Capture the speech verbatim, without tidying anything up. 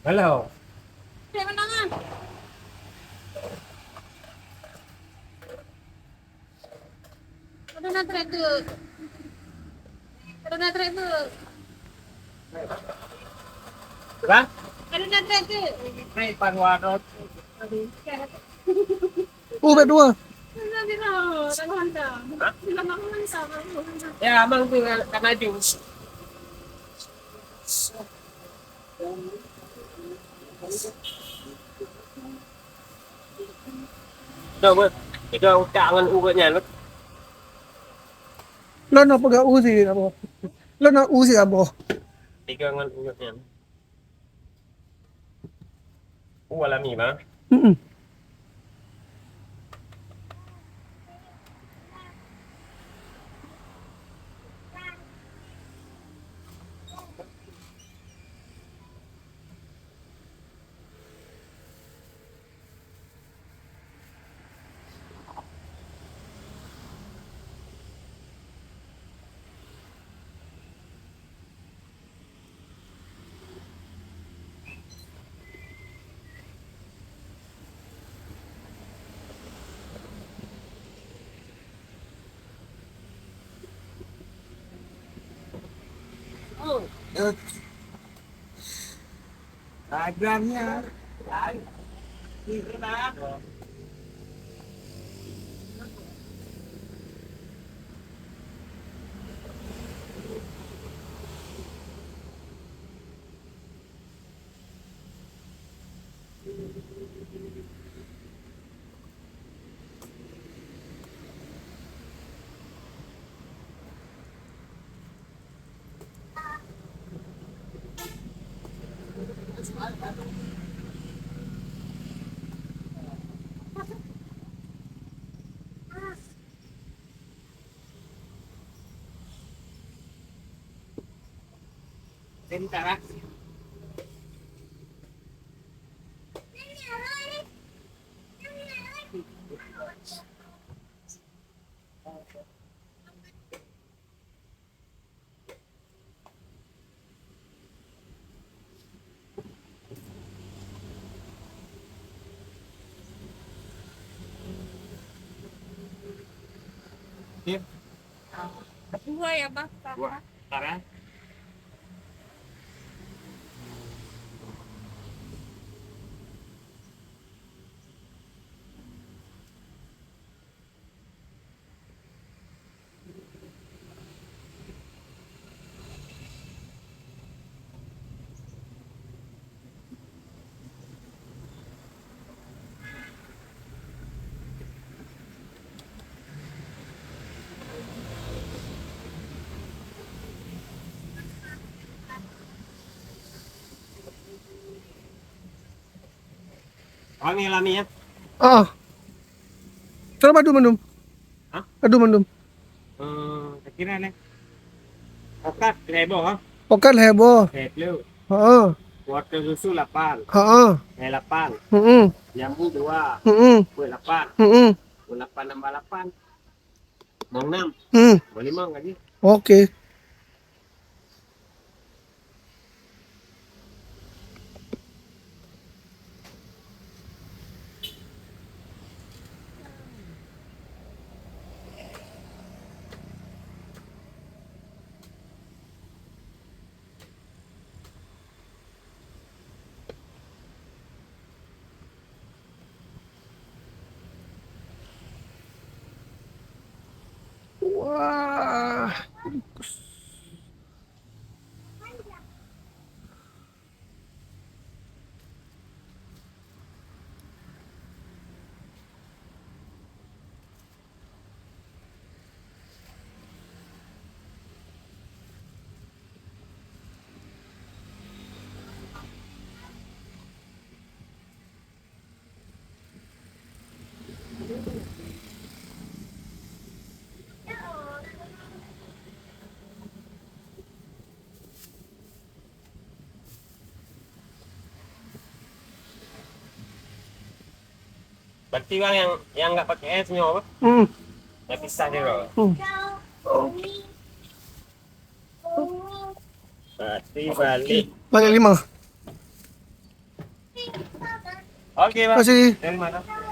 Halo. Ada na trek tu. Ada na trek tu. Hah? Ada na trek tu. Trek pan warot. Uh, bet dua. Hah? Ya, abang tu kan aju. Dah, dah utak ngon urut nyan. Lôn na peugah u si Abu. Lôn na u si Abu. Tiga ngon urut nyan. U alami, bang. Mm-mm. Oke. Dua ya, Bang. Dua. Sekarang. Rami, rami, ya? Ah. Cara madu mandum. Hah? Madu mandum. Eh, saya kira ni. Pokat lhèe boh, ha? Pokat lhèe boh. Lhèe ploh. Ha. Wortel susu lapan. Ha. Lhèe lapan. Hmm. Jambu dua. Hmm. Peuet lapan. Hmm. Peuet lapan nambah lapan. Limong nam. Hmm. Limong lagi. Oke. Wah. Berarti bang yang, yang nggak pakai es nyoe apa? Hmm. Yang pisah dia, bang. Hmm. Berarti balik. Balik lima. Oke, bang. Terima kasih. Dari mana?